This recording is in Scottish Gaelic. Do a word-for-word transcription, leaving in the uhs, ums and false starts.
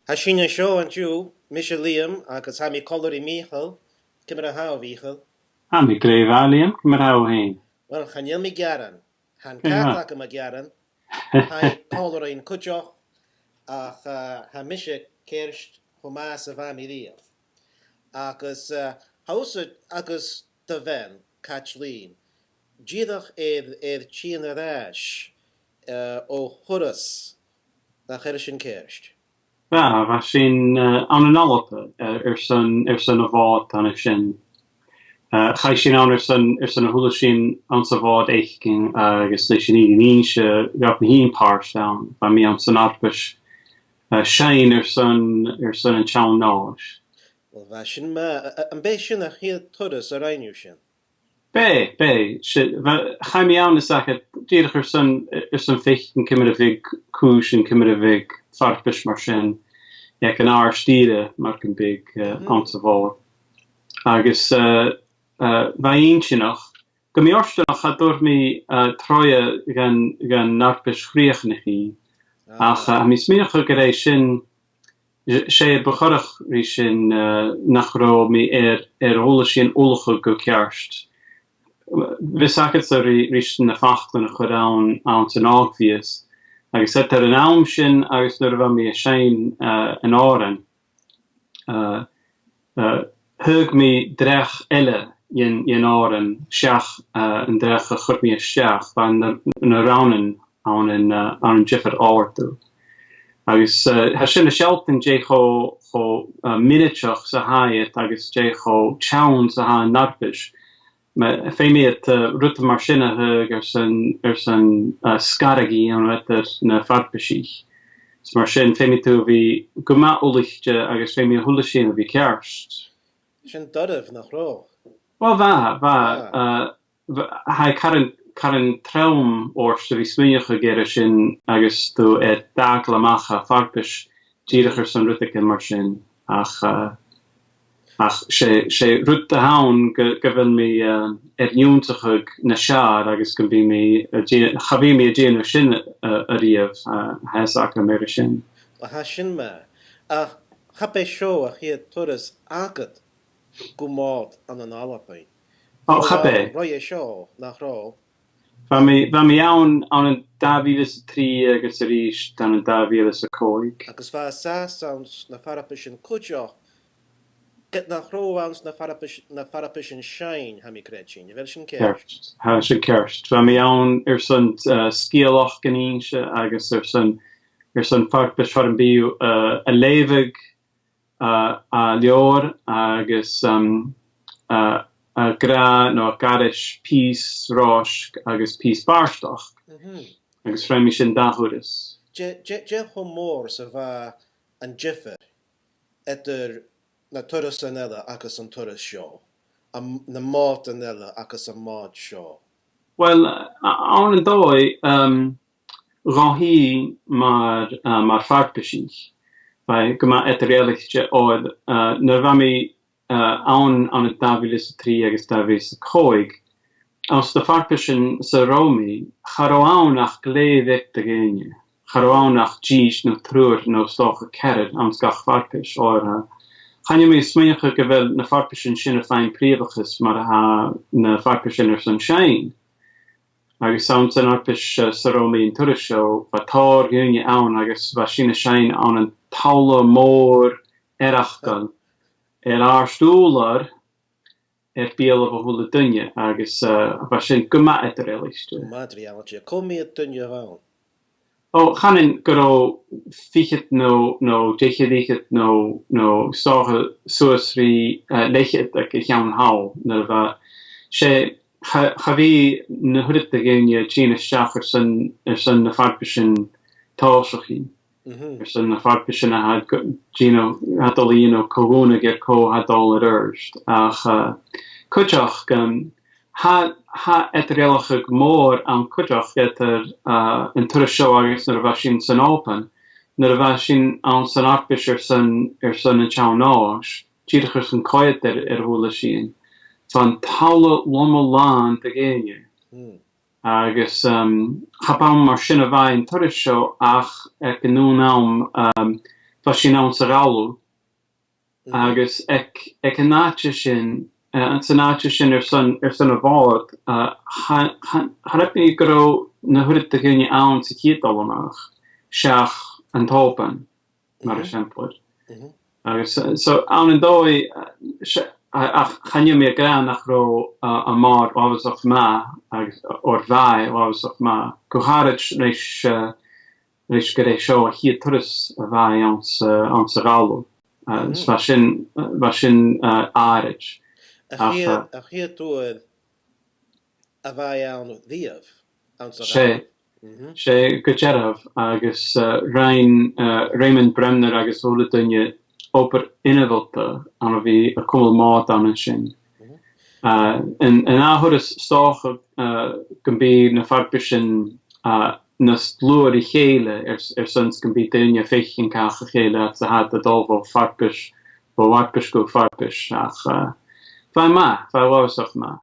Tha sinn an seo an-diugh, mise Liam, agus tha mi còmhla ri Mìcheal. Ciamar a tha thu, a Mhìcheil? Tha mi glè mhath, Liam, ciamar a tha thu fhèin? Uill, chan eil mi gu dearbh. Tha an cat agam gu dearbh. Tha i còmhla rinn cuideachd, ach, eh, tha mise ceart cho math 's a bha mi riamh. Agus, eh, tha thusa agus do bhean, Kathleen, dìreach air, air tighinn air ais, eh, o thuras, nach eil sin ceart? Bha, bha sinn, eh, ann an Alba, eh, airson, airson a' Mhòid an sin. Eh, chaidh sinn ann airson, airson a h-uile sìon anns a' Mhòd fhaicinn agus leis an fhìrinn innse, ghabh mi fhìn pàirt ann, bha mi anns an fharpais, eh, seinn airson, airson an t-seann nòis. Uill, bha sin math, a, a, am b' e sin a' chiad turas a rinn thu sin? B' e, b' e, 's e, bha, chaidh mi ann is dòcha, dìreach airson, airson faicinn ciamar a bhiodh cùisean, ciamar a bhiodh farpais mar sin, aig an àrd-ìre mar gum biodh, eh, anns a' Mhòd. Agus, eh, eh, bha e inntinneach. Gu mì-fhortanach, cha d' fhuair mi, eh, troimhe dhan, dhan fharpais chrìochnachaidh. Ach, eh, tha mi a' smaoineachadh gur e sin, 's e bu choireach ri sin, eh, nach robh mi air, air a h-uile sìon ullachadh gu ceart. Bhios agad-sa ri, ris na faclan a chur ann, anns an ògmhios. Agus eadar an àm sin agus nuair a bha mi a' seinn, eh, an òrain, eh, eh, thug mi dreach eile dhen, dhen òran seach, eh, an dreach a chuir mi a-steach, bha na, na rannan ann an, eh, ann an diofar òrdugh. Agus, eh, tha sin a' sealltainn dè cho, cho, eh, mionaideach 's a tha iad agus dè cho teann 's a tha an fharpais. Ma, feumaidh iad, eh, rudan mar sin a thaghadh airson, airson, eh, sgaradh a dhèanamh eadar na farpaisich. Is mar sin, feumaidh tu a bhith gu math ullaichte agus feumaidh a h-uile sìon a bhith ceart. Sin doirbh, nach robh? Uill, bha, bha, eh, bha, tha e caran, caran trom ort a bhith a' smaoineachadh air sin agus tu air d' fhàgail a-mach à farpais dìreach airson rudeigin mar sin. Ach, eh, ach 's e, 's e rud a th' ann gu, gu bheil mi, eh, air ionnsachadh nas fheàrr agus gum bi mi a' dè-, cha bhi mi a' dèanamh sin, eh, a-riamh, eh, tha fhios agam air sin. Uill, tha sin math. Ach cha b' e seo a' chiad turas agad gu Mòd ann an Albainn. Ò, cha b' e. Roimhe seo, nach robh? Bha mi, bha mi ann, ann an dà mhìle 's a trì agus a-rithist ann an dà mhìle 's a còig. Agus bha sàs anns na farpaisean cuideachd, ged nach robh anns na farpais-, na farpaisean seinn, tha mi a' creidsinn. A bheil sin ceart? Ceart. Tha sin ceart. Bha mi ann airson, eh, sgeulachdan innse agus airson, airson farpais far am bi thu, eh, a' leughadh, eh, a' leabhar agus, um, eh, ag ràdh no ag aithris pìos rosg agus pìos bàrdachd. Mhm. Agus rinn mi sin dà thuras. Dè, dè, dè cho mòr 's a bha an diofar eadar na turasan eile agus an turas seo, am, na Mòdan eile agus am Mòd seo? Uill, a, ann an dòigh, um, dha-rìribh mar, eh, mar fharpaisich, bha e gu math eadar-dhealaichte oir, eh, nuair a bha mi, eh, ann, ann an dà mhìle 's a trì agus dà mhìle 's a còig, anns na farpaisean sa robh mi, cha robh ann ach glè bheag de dhaoine. Cha robh ann ach dithis no triùir no 's dòcha ceathrar anns gach farpais, oir, eh, chan eil mi a' smaoineachadh gu bheil na farpaisean sin a' faighinn prìomhachas mar a tha na farpaisean airson seinn. Agus anns an fharpais, eh, sa robh mi an turas seo, bha tòrr dhaoine ann agus bha sinn a' seinn ann an talla mòr eireachdail air àrd-ùrlar air beulaibh a h-uile duine agus, eh, bha sin gu math eadar-dhealaichte. Gu math eadar-dhealaichte. Cò mheud duine a bh' ann? Ò, chanainn gun robh fichead no, no deich air fhichead no, no 's dòcha suas ri, eh, leth-cheud aig a' cheann thall nuair a bha, 's e, cha, cha bhi na h-uiread de dhaoine a' tighinn a-steach airson, airson na farpaisean tòiseachaidh. Mhm. Airson na farpaisean a tha gu-, dèanamh, tha dol a dhèanamh co-dhùnadh air cò tha dol air adhart. Ach, eh, cuideachd, um, tha, tha eadar-dhealachadh mòr ann cuideachd eadar, eh, an turas seo agus nuair a bha sinn san Òban, nuair a bha sinn anns an fharpais airson, airson an t-seann nòis, dìreach airson coimhead air, air a h-uile sìon. Bha an talla loma-làn de dhaoine. Hmm. Agus, um, cha b' ann mar sin a bha e an turas seo ach aig an aon àm, um, bha sinn anns a' Ghallaibh, agus aig, aig an àite sin, eh, anns an àite sin airson, airson a' Mhòid, eh, cha, cha, cha chreid mi gun robh na h-uiread de dhaoine ann sa chiad dol a-mach, seach an t-Òban, mar eisimpleir. Agus, eh, so, ann an dòigh, eh, se-, a-, ach chan eil mi ag ràdh nach robh, eh, a' Mhòd uabhasach math, agus, eh, oir bha e uabhasach math. Gu h-àraid leis, eh, leis gur e seo a' chiad turas a bha e anns, eh, anns a' Ghallaibh. Eh, is bha sin, eh, bha sin, eh, àraid. A' chiad, eh, a' chiad turas a bha e ann riamh, anns a' Ghallaibh. 'S e, gu dearbh, agus, eh, rinn, eh, Raymond Bremner agus a h-uile duine obair ionmholta ann a bhith a' cumail Mòd ann an sin. Eh, an, an ath thuras 's dòcha, eh, gum bi na farpaisean, eh, nas dlùithe ri chèile air, airson 's gum bi daoine a' faicinn càch a chèile fhad 's a tha iad a' dol bho fharpais, bho fharpais gu farpais, ach, eh, bha e math, bha e uabhasach math.